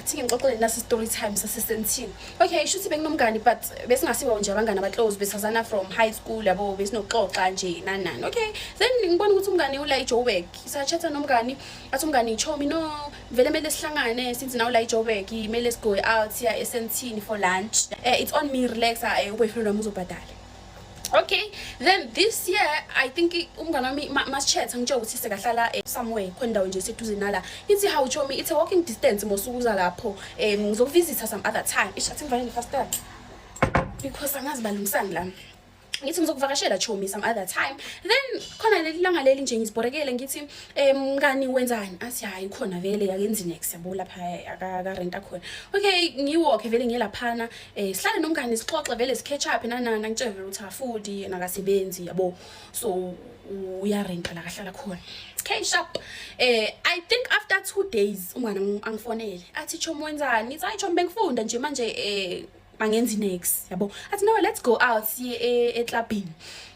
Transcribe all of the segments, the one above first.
Thi ngixoxele nasi story time saseSandton. Okay, shuthi benginomngani, but besingasibo nje abangani abaclose, besazana from high school, yabo, besinokuxoxa nje nani nani. Okay, then ngibona ukuthi umngani ula eJoburg. Sachatha nomngani, athi umngani, "Chomi, no, vele kumele sihlangane since now la eJoburg, kumele sigo out here eSandton for lunch. It's on me, relax, uboyfriend wami uzobhadala." Okay, then this year I think umngane wami masichat ngitshela ukuthi sekahlala somewhere khona, indawo nje seduze nala. Ngithi, "Hawu chomi, it's a walking distance mosukuza lapho, ngizokuvisita some other time." Ishathi ngivale nefasitela because angazi balungisani la. Ngithi ngizokuvakashela, chomi, some other time. Then khona leli langa leli nje ngizibhorekele, ngithi, "Mngani, wenzani?" Athi, "Hayi, khona vele akenzi next, yabo, lapha aka-renta khona." Okay, ngiwalk vele ngiye laphana, sihlale nomngani, sixoxe vele, si-catch up nanana. Ngitshele vele ukuthi afudi yena akasebenzi, yabo, so uyarenta la kahlala khona. Okay, sharp. I think after 2 days umngani angifonele, athi, "Chomi, wenzani?" Ngithi, "Hayi chomi, bengifunda nje manje, mangenzi next, yabo." Athi, "No, let's go out, siye eclubini."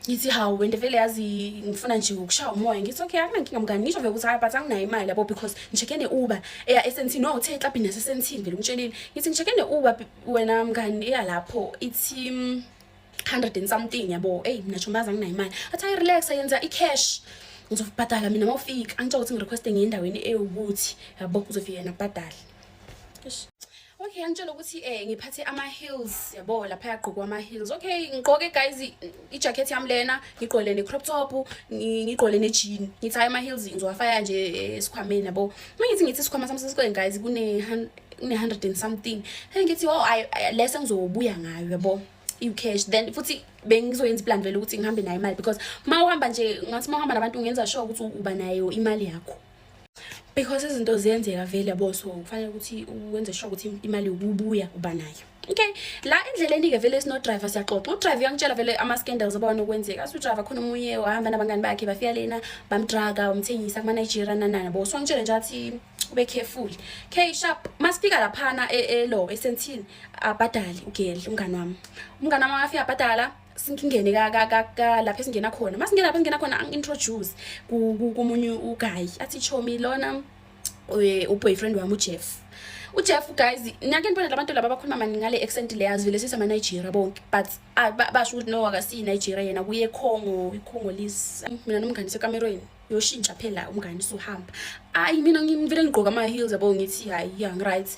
Ngithi, "Hawu wena, vele yazi ngifuna nje ukushaya umoya." Ngithi, "Okay, akunankinga mngani." Ngisho vele ukuthi hayi, but anginayo imali, yabo, because ngichecke ne-Uber eya eSandton. No, uthe eclubini yaseSandton vele, ungitshelile. Ngithi ngichecke ne-Uber wena mngani, eya lapho ithi 100 and something, yabo. Ey, mina chomazi anginayo imali. Athi, "Hayi, relax, yenza i-cash, ngizobhadala mina mawufika." Angitshela ukuthi ngirequeste ngiye endaweni ewukuthi, yabo, uzofika yena kubhadala. Eish. Okay, angitshela ukuthi ngiphathe ama heels, yabo, lapha yagqokwa ama heels. Okay, ngigqoke guys i-jacket yami lena, ngigqoke ne crop top, ngigqoke ne jean. Ngithi hayi, ama heels ngizowafaka nje esikhwameni, yabo. Mangithi isikhwama sami sesikoleni guys kune 100 and something. Hey, ngithi, "Oh, ay lese ngizobuya ngayo, yabo, i-cash." Then futhi bengizoyenza iplan vele ukuthi ngihambe nayo imali, because mawuhamba nje, ngathi mawuhamba nabantu ungenza sure ukuthi uba nayo imali yakho, because izinto ziyenzeka vele, yabo, so kufanele ukuthi wenze sure ukuthi imali yokubuya uba nayo. Okay, la endleleni-ke vele sino-driver, siyaxoxa. Udriver uyangitshela vele ama-scandals abona okwenzeka. Athi udriver khona omunye wahamba nabangani bakhe, bafika lena, bamdraga, bamthengisa kuma-Nigeria nanani, yabo. So angitshele nje, athi ube careful. Okay, sharp. Masifika laphana elo eSandton, abhadale ugel umngani wami. Umngani wami afika abhadala, singene ka lapha esingena khona. Masingena lapha esingena khona, angi-introduce komunye uguy, athi, "Chomi, lona uboyfriend wami uJeff." UJeff guys, niyake nibone labantu laba abakhuluma mani ngale accent leyazi vele sisama Nigeria bonke, but basho ukuthi no, akasiyi Nigeria yena, kuye eCongo, iCongolese. Mina nomngani sekamerweni, yoshintsha phela umngani suhamba. Ayi, mina ngivele ngigqoka ama heels, yabo. Ngithi, "Hayi, yeah, right."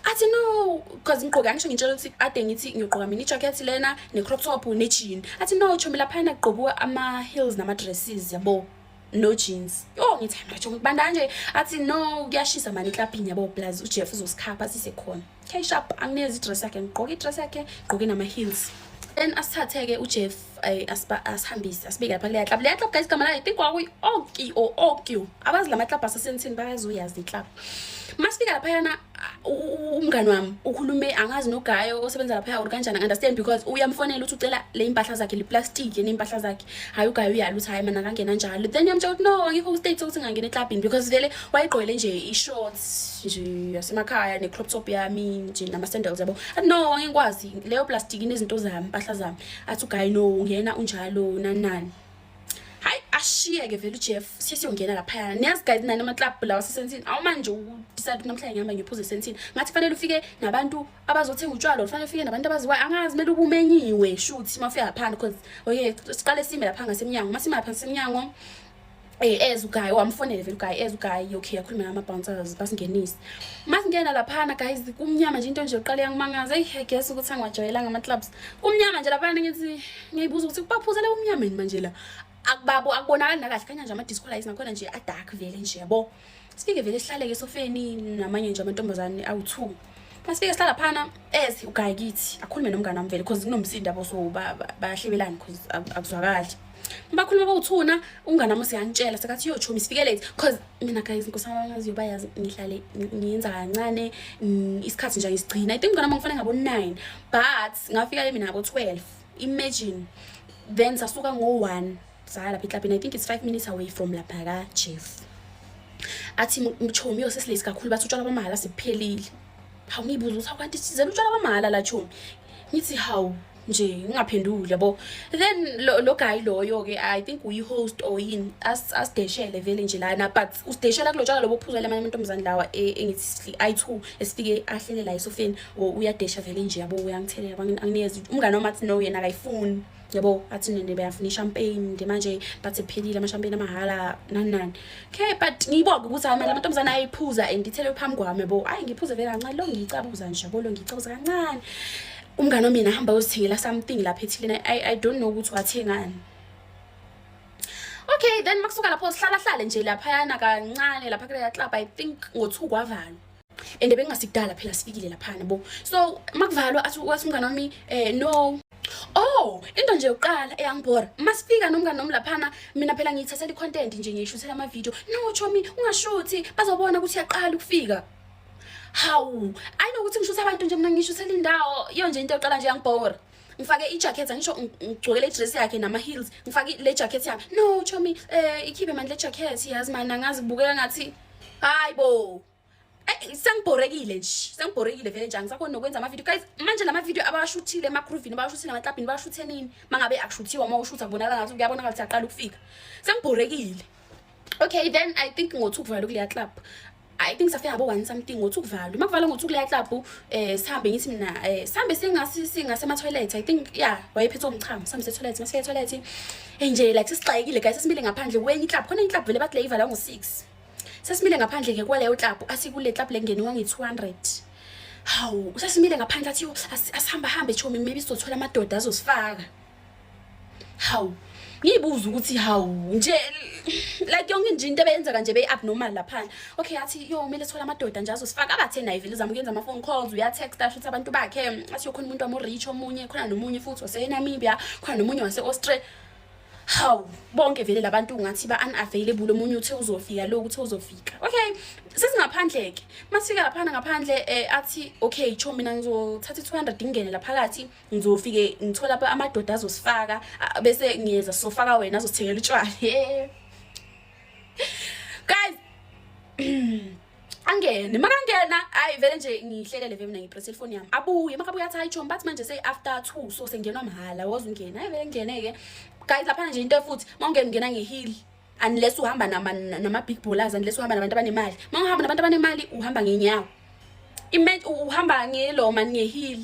Athi, "No," because ngigqoka, angisho, ngitshela ukuthi ade ngithi ngiyogqoka mina ijacket lena ne crop top ne jean. Athi, "No chomi, laphana kugqokiwa ama heels nama dresses, yabo, no jeans." Yo, ngithi, "Hayi manje ngibanda kanje." Athi, "No, kuyashisa mani eklabhini, yabo, plus uJeff uzosikhapha sisekhona." Okay, sharp. Anginikeza idress yakhe, ngigqoke idress yakhe, ngigqoke nama heels. Then asithathe-ke uJeff, asihambise, asibeke lapha kuleya club. Leya club guys, igama layo I think kwakuyi-Oki or Okyo. Abazi la maklabhu aseSandton bayazuyazi iclub. Masifika laphayana, umngani wami ukhulume, angazi nogayo osebenza laphaya or kanjani, understand, because uyamfonela ukuthi ucela le impahla zakhe, le plastic ney'mpahla zakhe. Hhayi, ugayo uyala ukuthi hayi mana akangena njalo. Then uyamtshela ukuthi no, angikho ku-state sokuthi ngingangena eklabhini, because vele wayegqokele nje i-shorts nje yasemakhaya ne-crop top yami nje nama-sandals, yabo. Athi, "No, angikwazi, leyo plastic inezinto zami, impahla zami." Athi ugayi, "No, ungena unjalo," nani nani. Hayi, ashiyeke vele uJeff, siye siyongena laphayana. Niyazi guys nani ama-club lawa aseSandton, awumanje udecide ukuthi namhlanje ngihamba ngiyophuza eSandton, ngathi fanele ufike nabantu abazothenga utshwala, kufanele ufike nabantu abaziwayo, angazi, kumele ube umenyiwe shuthi uma ufika laphana. Because okay, siqale sime lapha ngasemnyango. Masime lapha ngasemnyango, eze uguy, wamfonele vele uguy, eze uguy. Okay, akhulume nama-bouncers, basingenise. Masingena laphana guys, kumnyama nje. Into nje yokuqala yangimangaza, eyi, I guess ukuthi angiwajwayelanga ama-clubs. Kumnyama nje laphana. Ngithi ngiyayibuza ukuthi baphuzele umnyameni manje la, akubabo, akubonakali nakahle, khanya nje ama-disco lights nakhona nje adark vele nje, yabo. Sifike vele sihlaleke esofeni namanye nje amantombazane awu-two. Masifike sihlala phana, eze uguy kithi, akhulume nomngane wami vele, because kunomsindo, yabo, so bayahlebelana because akuzwakali bakhuluma bawuthuna. Umngane wami useyangitshela sekathi, "Yo chomi, sifike late," 'cause mina guys, nkosi yami, angaziyo, bayazi ngihlale ngiyenza kancane, isikhathi nje angisigcina. I think umngane wami ngifanele ngabo 9, but ngafika le mina ngabo 12, imagine. Then sasuka ngo-1, saya lapha eklabhini. I think it's 5 minutes away from lapha ka-Jeff. Athi, "Mchomi, yo, sesilate kakhulu, bathi utshwala bamahhala sebuphelile." Hawu, ngiyibuza ukuthi hawu, kanti sizele utshwala bamahhala la, chomi? Ngithi, "Hawu, Nje ngingaphenduli, yabo. Then lo guy loyo ke, I think uyi host or yini, asideshele vele nje lana, but usideshela kulotshwala lobo phuzwa lamanye amantombazane lawa engithi ayi2 esifike ahlele la esofeni. Uyadesha vele nje, yabo, uyangithelela, anginikeza. Umngane wami athi no, yena akayifuni, yabo, athi nene bayafuna i-champagne nje manje, bathi kuphelile ama-champagne amahhala, nani nani. Okay, but ngiyibonga ukuthi hayi manje amantombazane ayiphuza and ithelwe phambi kwami, yabo. Hayi, ngiphuze vele kancane lo, ngiyicabuza nje, yabo, lo ngiyicabuza kancane. Umngane wami yena ahamba ayozithengela something lapha ethileni. I don't know ukuthi wathengani. Okay, then makusuka lapho sihlala hlale nje laphayana kancane lapha kuleya club. I think ngo-2 kwavalwa and bengingasikudala phela sifikile laphana, bo. So makuvalwa athi, wathi umngane wami no. Oh, into nje yokuqala eyangibhora, masifika nomngane wami laphana, mina phela ngiyithathela i-content nje, ngiyishuthela ama-video. "No chomi, ungashuthi, bazobona ukuthi uyaqala ukufika." Hawu, ayinokuthi ngishuthe abantu nje, mina ngishuthela indawo. Iyo nje into yokuqala nje yangibhora. Ngifake i-jacket, angisho ngigcokele i-dress yakhe nama-heels, ngifake le jacket yami. "No chomi, ikhiphe mani le jacket, yazi mani, angazi kubukeka ngathi." Hayi bo. Sengibhorekile nje, sengibhorekile vele nje, angisakhoni nokwenza ama-video, guys. Manje la ma-video abawashuthile emagroovini, abawashuthile emaklabhini, bawashuthe nini mangabe akushuthiwa? Uma ushutha kubonakala ngathi, kuyabonakala ukuthi aqala ukufika. Sengibhorekile. Okay, then I think ngo-2 kuvalwe kuleya club. I think safika ngabo 1 something, ngo-2 kuvalwe. Uma kuvalwa ngo-2 kuleya club, sihambe, ngithi mina sihambe singasema-toilet, I think, yeah, wayephethe umchamo. Sihambe se-toilet, masifika e-toilet, nje like sesixakekile, guys, sesimile ngaphandle kwenye iclub. Khona iclub vele bathi le ivalwa ngo-6. Sesimile ngaphandle-ke kwaleyo club, athi kule club le ngeniwa nge-200. Hawu, sesimile ngaphandle, athi yo, asihamba hambe chomi, maybe sizothola amadoda azosifaka. Hawu, ngiyibuza ukuthi hawu nje, like yonke nje into ebeyenzeka nje beyi-abnormal laphana. Okay, athi yo, kumele sithole amadoda nje azosifaka. Abathe naye vele uzama ukuyenza ama-phone calls, uyatexta, asho ukuthi abantu bakhe, athi yo, khona umuntu wami o-rich omunye, khona nomunye futhi waseNamibia, khona nomunye wase-Australia. Hawu, bonke vele labantu ngathi ba-unavailable. Omunye uthe uzofika, lo uthe uzofika. Okay, sesingaphandle-ke. Masifika laphana ngaphandle, athi okay cho, mina ngizothatha i-200, ngingene laphakathi, ngizofike ngithola amadoda azosifaka, bese ngiyeza sofaka wena, azosithengela utshwala. Yeah. Guys, angene, makangena, hayi vele nje ngihlelele vele mina, ngipress ifoni yami. Abuye, makabuye athi hayi chomi, bathi manje say after 2, so sengenwa mahhala, woza ungena. Hayi vele ngene-ke, guys, laphana nje into futhi uma ungena, ungena nge-heel, unless uhamba nama big ballers, unless uhamba nabantu abanemali. Uma uhamba nabantu abanemali, uhamba ngenyawo, uhamba ngelo mani, nge-heel,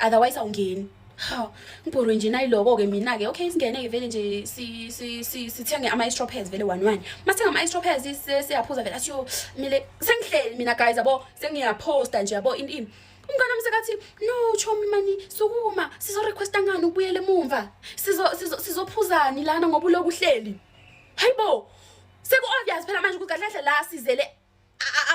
otherwise awungeni. Ha, ngibhorwe nje nayiloko-ke mina-ke. Okay, singene-ke vele nje, sithenge ama-extra pads vele, one one. Masithenga ama-extra pads, siyaphuza vele. Athi yo, mele sengihleli mina, guys, yabo, sengiyaphosta nje, yabo, ini ini. Umngane wami sekathi no chomi mani, sukuma, sizorequesta ngani ukubuyela emumva? Sizophuzani lana ngoba uloku uhleli? Hayibo, seku-obvious phela manje ukuthi kahle kahle la sizele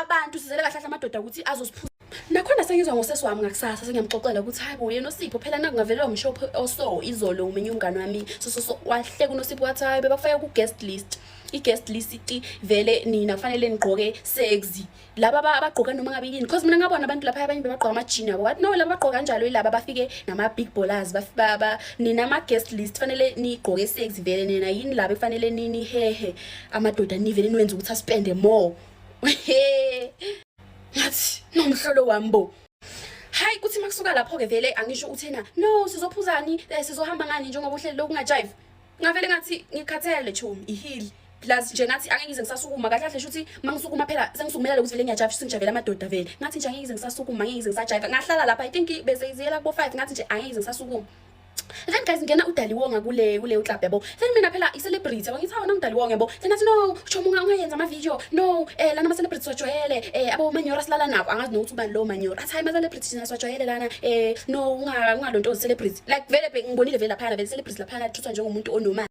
abantu, sizele kahle kahle amadoda ukuthi azosiphuza. Nakhona sengizwa ngosesi wami ngakusasa, sengiyamxoxela ukuthi hayi bo, yena uSipho phela nakungavelelwa umshopho oso izolo, umenye umngane wami, so so so. Wahleka uNosipho, wathi hayi, bebakufaka ku-guest list. I-guest list vele nina kufanele nigqoke sexy, laba abagqoka noma ngabe yini, because mina ngabona abantu lapha abanye bebagqoka ama-jean, yabo. Wathi no, laba abagqoka kanjalo yilaba abafike nama-big ballers. Nina ama-guest list fanele nigqoke sexy vele. Nina yini laba ekufanele nihehe amadoda, nivele niwenze ukuthi aspende more. Ngathi nomhlolo wami bo. Hayi, kuthi makusuka lapho-ke vele angisho uthena no, sizophuzani, sizohamba ngani njengoba uhleli lokungajive? Ngavele ngathi ngikhathele chomi, i-heel plus nje. Ngathi angeke ngize ngisasukuma kahle kahle, shuthi mangisukuma phela sengisukumela lokuthi vele ngiyajiva, sengijavela amadoda vele. Ngathi nje angeke ngize ngisasukuma, angeke ngize ngisajiva. Ngahlala lapha, I think bese iziyela kubo 5. Ngathi nje angeke ngize ngisasukuma. Then guys, ngena uDaliwonga kule kuleyo club, yabo. Then mina phela i-celebrity, yabo, ngithi awona uDaliwonga, yabo. Then athi no chomi, ungayenza ama-video, no, lana ama-celebrity siwajwayele, abo manyora silala nabo. Angazi nokuthi ubani lo manyora. Athi hayi, ama-celebrity thina siwajwayele lana, no, ungalontozi celebrity. Like vele ngibonile vele laphana vele celebrity laphana thuthwa njengomuntu onomali.